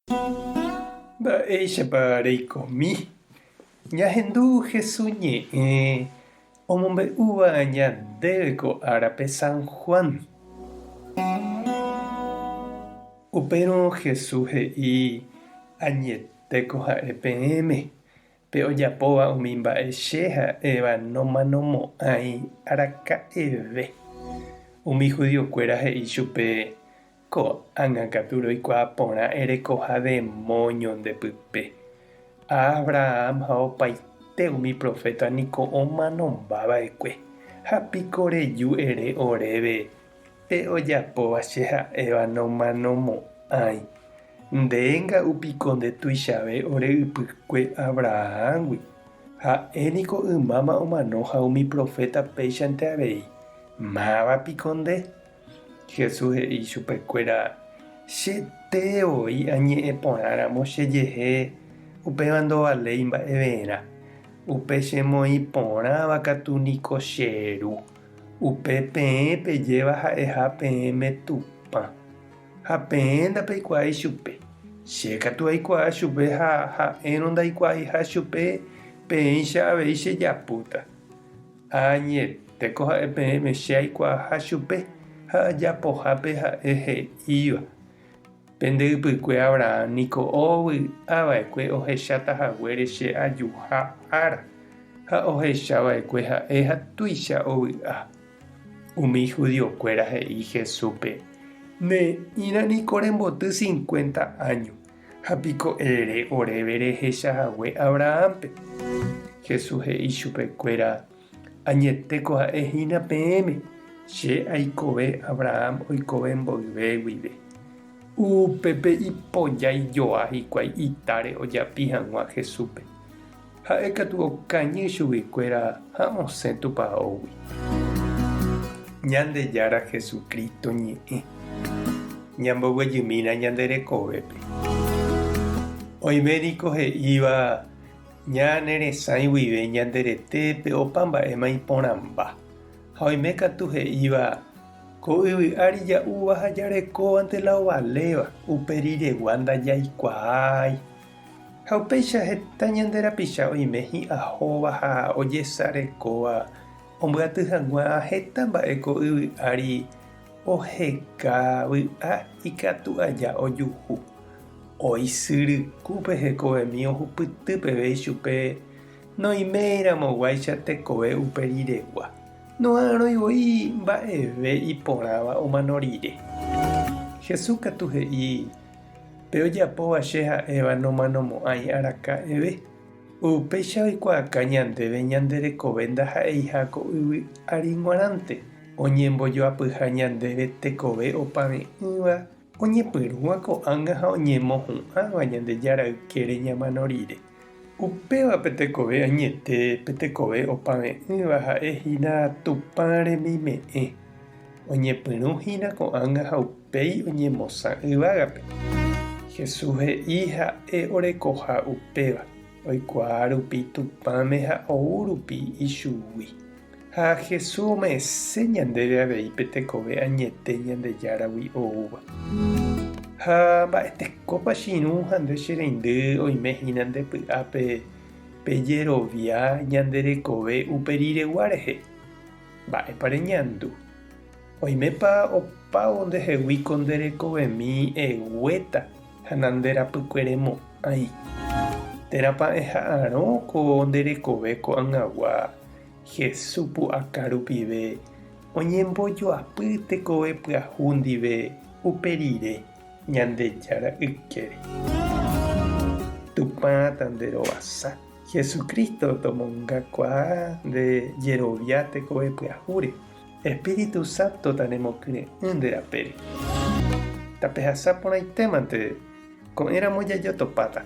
Mba'éichapa reikomi? Ñahendu Jesús ñe'ẽ omombe'úva ñandéve ko árape San Juan. Upérõ Jesús he'i, Añetéko ha'e peẽme, pe ojapóva umi mba'e che ha'éva nomanomo'ãi araka'eve. Umi judiokuéra he'i chupe, Ko'ág̃a katu roikuaa porã erekoha demóño nde pype. Abraham ha opaite umi proféta niko omanomba va'ekue, ha piko reju ere oréve pe ojapóva che ha'éva nomanomo'ãi. Nde nga'u piko nde tuichave ore ypykue Abrahámgui. Ha'e niko ymáma omano ha umi proféta péichante avei. Máva piko nde? Jesús he'i chupekuéra, Chete voi añe'ẽ porãramo chejehe, upéva ndovaléi mba'everã. Upe chemoĩ porãva katu niko che Ru, upe peẽ pejéva ha'eha peẽme Tupã. Ha peẽ ndapeikuaái chupe. Che katu aikuaa chupe ha ha'érõ ndaikuaaiha chupe, peẽicha avei chejapúta. Añetéko ha'e peẽme che aikuaaha chupe ha ajapohápe ha'e he'íva. Pende ypykue Abraham niko ovy'a va'ekue ohecháta haguére che ajuha ára, ha ohecha va'ekue ha'e ha tuicha ovy'a. Umi judiokuéra he'i Jesúspe, Ne'ĩra niko remboty cincuenta áño, Ha piko ere oréve rehecha hague Abrahámpe? Jesús he'i chupekuéra, Añetéko ha'e hína peẽme, che aikove Abraham oikove mboyve guive. Upépe ipojái joa hikuái itáre ojapi hag̃ua Jesúspe. Ha'e katu okañy chuguikuéra ha osẽ tupaógui. Ñandejára Jesucristo ñe'ẽ. Ñamboguejymína ñande rekovépe. Oime niko he'íva ñane resãi guive ñande retépe opa mba'éma iporãmba. Ha oime katu he'íva ko yvy ári ja'úva ha jarekóvante la ovaléva, upe riregua ndajaikuaái. Ha upéicha heta ñande rapicha oime hi'ahóva ha ojesarekóva ombyaty hag̃ua heta mba'e ko yvy ári oheka vy'a ikatu aja ojuhu. Oisyrykúpe hekovemi ohupyty peve ichupe noiméiramoguáicha tekove upe riregua, noha'arõi voi mba'eve iporãva omano rire. Jesús katu he'i. Pe ojapóva che ha'éva nomanomo'ãi araka'eve. Upéicha oikuaaka ñandéve ñande rekove ndaha'eiha ko yvy ári g̃uarãnte, oñembojoapyha ñandéve tekove opave'ỹva oñepyrũva ko'ág̃a ha oñemohu'ãva Ñandejára ykére ñamano rire. Upéva pe tekove añete, pe tekove opave'ỹva ha'e hína Tupã remime'ẽ. Oñepyrũ hína ko'ág̃a ha upéi oñemosã yvágape. Jesús he'i ha'e orekoha upéva, oikuaa rupi Tupãme ha ou rupi ichugui. Ha Jesús ome'ẽse ñandéve avei pe tekove añete Ñandejáragui oúva. Ha mba'etekópa che irũ ha nde che reindy oime hína nde py'ápe pe jerovia ñande rekove upe riregua rehe? Mba'épa reñandu? Oimépa opávo ndehegui ko nde rekovemi eguéta ha nanderapykueremo'ãi? Térãpa eha'arõ ko nde rekove ko'ag̃agua Jesús pu'aka rupive oñembojoapy tekove pyahu ndive upe rire Ñandejára ykére? Tupã tanderovasa. Jesucristo tomongakuaa nde jerovia tekove pyahúre, Espíritu Santo tanemokyre'ỹ nde rapére. Tapehasa porãitémante, ko'ẽramo jajotopáta.